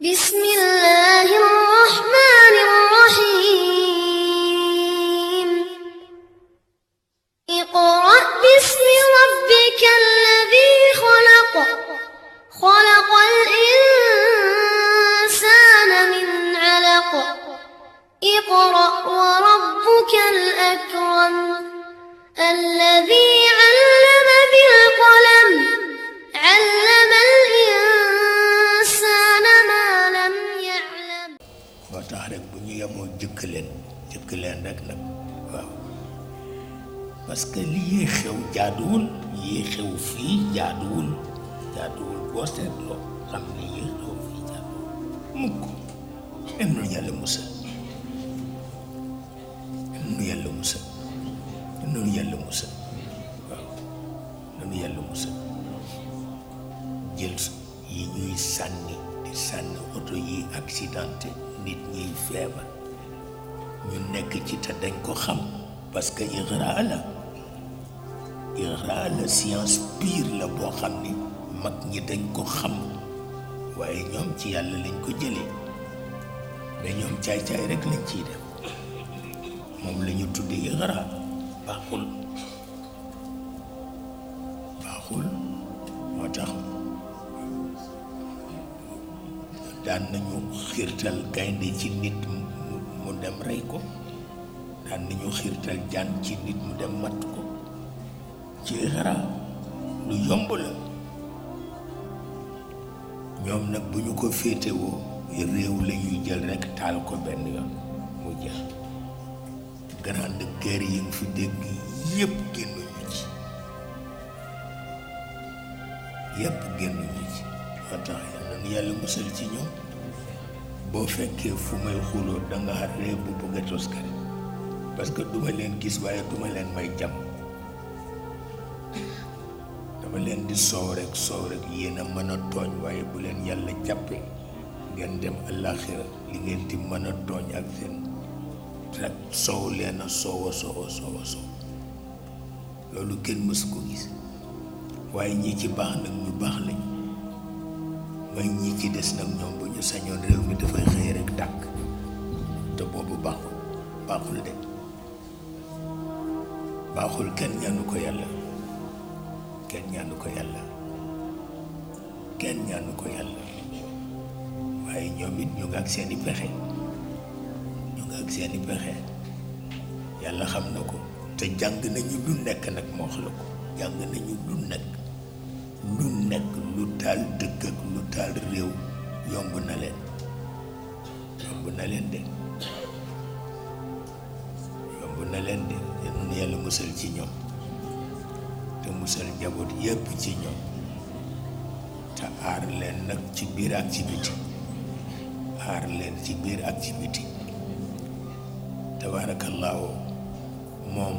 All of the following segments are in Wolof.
بسم الله الرحمن الرحيم اقرأ باسم ربك الذي خلق خلق الإنسان من علق اقرأ وربك الأكرم الذي علم بالقلم علم الإنسان ما لم يعلم moo tax rek bu ñu yemoo jëkk leen rek nag waaw parce que lii xew jaaduwul yii xew fii jaaduwul boo seetloo xam ne yii xew fii jaaduwul mukk em nu yàlla musal waaw nanu yàlla musal jël yi ñuy sànni di sànni oto yi accidenté nit ñiy feebar ñu nekk ci te dañ ko xam parce que iqraa la science pure la boo xam ni mag ñi dañ ko xam waaye ñoom ci yàlla lañ ko jëlee mais ñoom caay-caay rek lañ ciy def moom la ñu tudde iqraa baaxul moo tax daan nañu xiirtal gaynde ci nit mu dem rey ko daan nañu xiirtal jaan ci nit mu dem matt ko ci iqraa lu yomb la ñoom nag bu ñu ko féetewoo réew la ñuy jël rekk taal ko benn yoon mu jeex grande guerre yi nga fi dégg yépp génnuñu ci moo tax yàlla musal ci ñoom boo fekkee fu may xuloo danga ree bu bëgg a toskare parce que duma leen gis waaye duma leen may jàmm dama leen di soow rek yéen a mën a tooñ waaye bu leen yàlla jàppee ngeen dem àllaaxira li ngeen di mën a tooñ ak seen rek soow leen a soow loolu kenn mësu ko gis waaye ñi ci baax nag ñu baax lañu mooy ñi ci des nag ñoom bu ñu sañoon réew mi dafay xëy rek tàkk te boobu baaxul de baaxul kenn ñaanu ko yàlla waaye ñoom it ñu ngi ak seeni pexe yàlla xam na ko te jàng nañu lu nekk nag moo wax la ko jàng nañu lu nekk lu taal dëkk ak lu taal réew yomb na leen de yal yàlla musal ci ñoom te musal njaboot yépp ci ñoom te aar leen nag ci biir ak ci biti tabaarakallaahu moom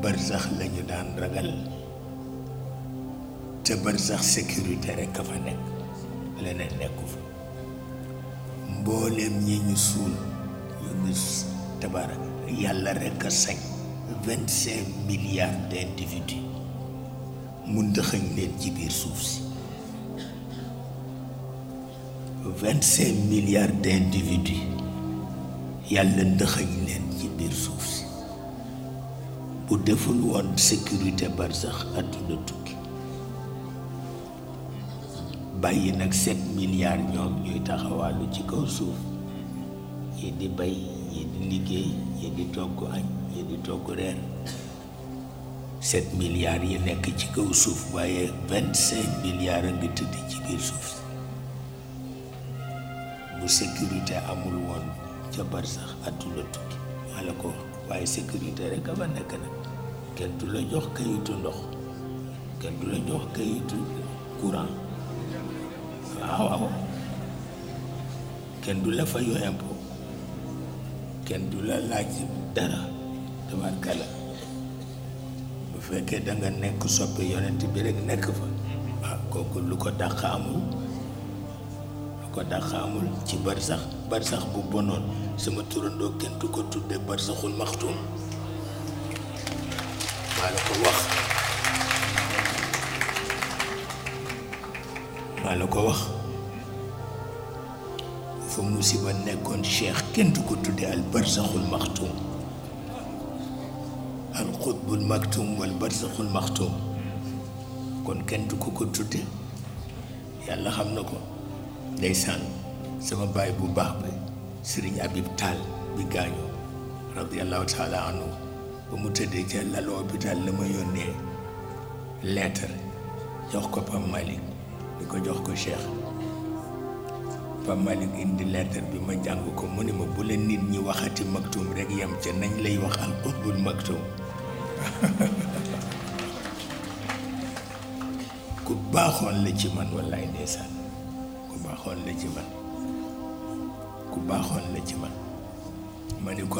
barsax lañu daan ragal te barsax sécurité rekk a fa nekk leneen nekku fa mbooleem ñi ñu suul ñu ngi tabarak yàlla rekk a sañ 25 milliards d'individus mu ndëxëñ leen ci biir suuf si 25 milliards d'individus yàlla ndëxëñ leen ci biir suuf si bu deful woon sécurité barsax àdduna tukki bàyyi nag 7 milliards ñoom ñuy taxawaalu ci kaw suuf ñi di bay ñi di liggéey ñi di togg añ ñi di togg reer 7 milliards yi nekk ci kaw suuf waaye 25 milliards a ngi tëdd ci biir suuf si bu sécurité amul woon ca barsax àdduna tukki maa la ko wax waaye sécurité rek a fa nekk nag kenn du la jox kayitu ndox kenn du la jox kayitu courant waaw kenn du la fayu impôt kenn du la laaj dara tabarkala bu fekkee da nga nekk soppe yonent bi rek nekk fa waaw kooku lu ko dàq amul ci barsax bu bonoon sama turandoo kenn du ko tudde barsaxul maxtuum maa la ko wax fa musiba nekkoon cheikh kenn du ko tudde al barzaxul maxtum al xutbul maktum wal barzaxul maxtum kon kenn du ko tudde yàlla xam na ko. ndeysaan sama baay bu baax bi Sëriñ Abib Taal bi gaañu radiallahu taala anhu ba mu tëddee ca lal hôpital la ma yónnee lettre jox ko Pam Malick di ko jox ko Cheikh Pam Malick indi lettre bi ma jàng ko mu ne ma bu la nit ñi waxati maktum rek yem ca nañ lay wax al qutbul maktum ku baaxoon la ci man wallaay ndeysaan ku baaxoon la ci man ma ni ko